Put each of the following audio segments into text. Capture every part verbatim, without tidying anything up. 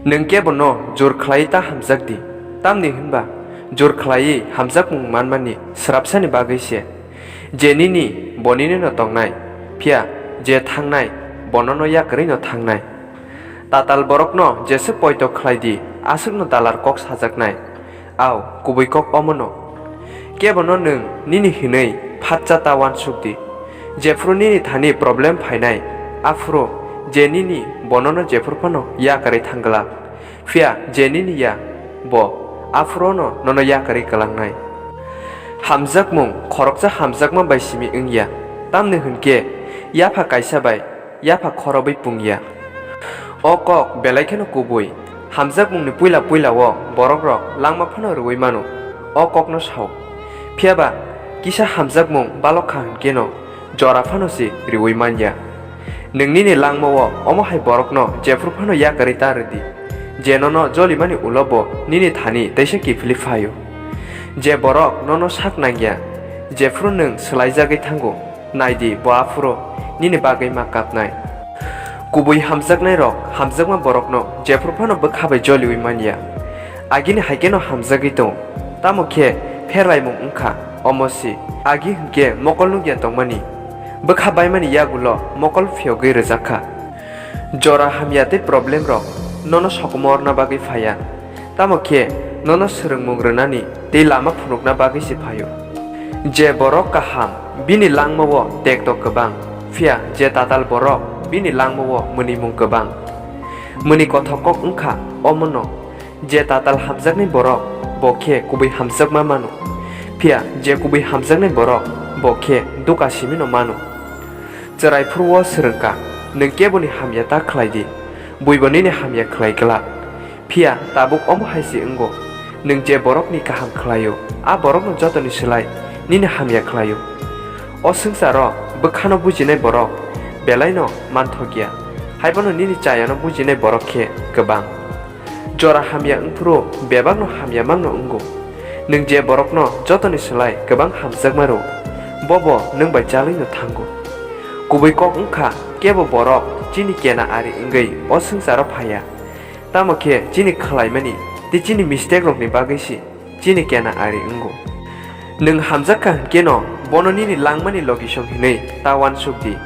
Nwng kebono jor khlaiwi ta hamjak di, tamni hwn ba jor khlaiwi hamjakmung manmani swrapsani bagwi se. Je nini, bo nini'-no tongnai, phiya je thangnai, bo nono yakarwi'-no thangnai. Tatal borokno jeswk poito khlai di, aswkno dalar kok sajaknai. Au, kubui kok omo'-no. Kebono nwng nini hwnwi phatsa ta uansuk di. Jephru nini thani problem phainai, aphuru je nini, bo nono jephru phano yakarwi thang glak. Phiya je nini ya, bo aphuru'-no nono yakarwi kwlangnai. Hamjakmung khoroksa hamjakma bai simi wng ya, tamni hwn khe yapha kaisa bai yapha khorobwi pung ya. O kok belai kheno kubui. Hamjakmungni puila puila-o borokrok langma phano rwui mano. O kokno sao. Phiya ba kisa hamjakmung balok kha hwn kheno jora phano se rwui man ya. Nwng nini langma-o omo hai borokno jephru phano yakarwi ta rw di, je nono jolimani ulo bo nini thani teisa kiphilwi phaio. Je borok nono sak nang ya, jephru nwng swlaijagwi thango, nai di, bo aphuru nini bagwi ma kapnai. Kubui hamjaknairok hamjakma borokno jephru phano bwkha bai joliui man ya. Agini hai kheno hamjagwi tong, tamo khe pherlaimung wng kha, omo se. Agi hwn khe mokol nuk ya tongmani, bwkha baimani yagulo mokol phiyogwi rwjak kha. Jora hamya tei problemrok nono sokomorna bagwi phai ya. Tamo khe nono swrwngmung rwnani tei lama phunukna bagwi se phaio. Je borok kaham, bini langma-o tekto kwbang, phiya je tatal borok, bini langma-o mwnwimung kwbang. Mwnwi kothok kok wng kha omo'-no, je tatal hamjaknai borok, bo khe kubui hamjakma mano, phiya je kubui hamjaknai borok, bo khe duka simi'-no mano. Chwrai phuru-o swrwng kha, nwng keboni hamya ta khlai di, buibo nini hamya khlai glak. Phiya tabuk omo hai se wngo, nwng je borokni kaham khlaio, a borokno jotoni slai nini hamya khlaio. O swngcharo bwkhano bujinai borok belaino manthok ya, hai phano nini chayano bujinai borok khe kwbang. Jora hamya wng phuru bebakno hamya mangno wngo. Nwng je borokno jotoni slai kwbang hamjakma rw, bobo nwng bai chalwi'-no thango. Kubui kok wng kha, kebo borok chini kena ari wngwi o swngcharo phai ya. Tamo khe chini khlaimani tei chini mistake-rokni bagwi se chini kena ari wngo. Nwng hamjak kha hwn kheno bono nini langmani logisong hwnwi ta uansuk di.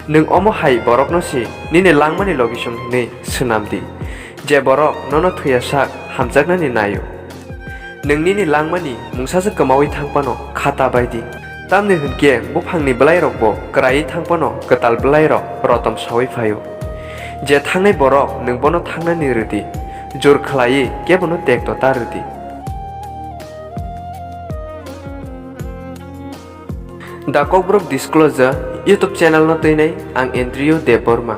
Nwng omo hai borokno se nini langmani logisong hwnwi swnam di, je borok nono thwi ya sak hamjaknani nai-o. Nwng nini langmani mungsasa kwmaui thang phano kha ta bai di. Tamni hwn khe buphangni bwlairokbo kwraiwi thang phano kwtal bwlairok rotom saui phai-o. Je thangnai borok nwng bono thangnani rw di, jor khlaiwi kebono tekto ta rw di. The Kokborok Disclosure YouTube channel no twinai ang Andrew Debbarma.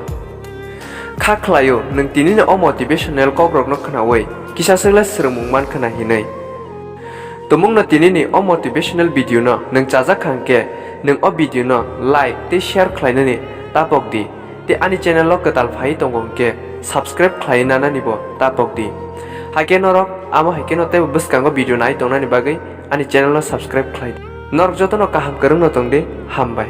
Kha khlaio nwng tinini o motivational kokrokno khnaui kisa swkla swrwngmung man khna hinwi. Tumungno tinini o motivational video no nwng chajak kha hwnkhe nwng o video no like tei share khlainani tapok di. Tei ani channel o kwtal phai tongo hwnkhe subscribe khlai nanani bo tapok di. Haikhe norok amo hai kheno teibo bwskango video nai tongnani bagwi ani channel no subscribe khlai di. Norok jotono kaham kwrwngno tong di, hambai.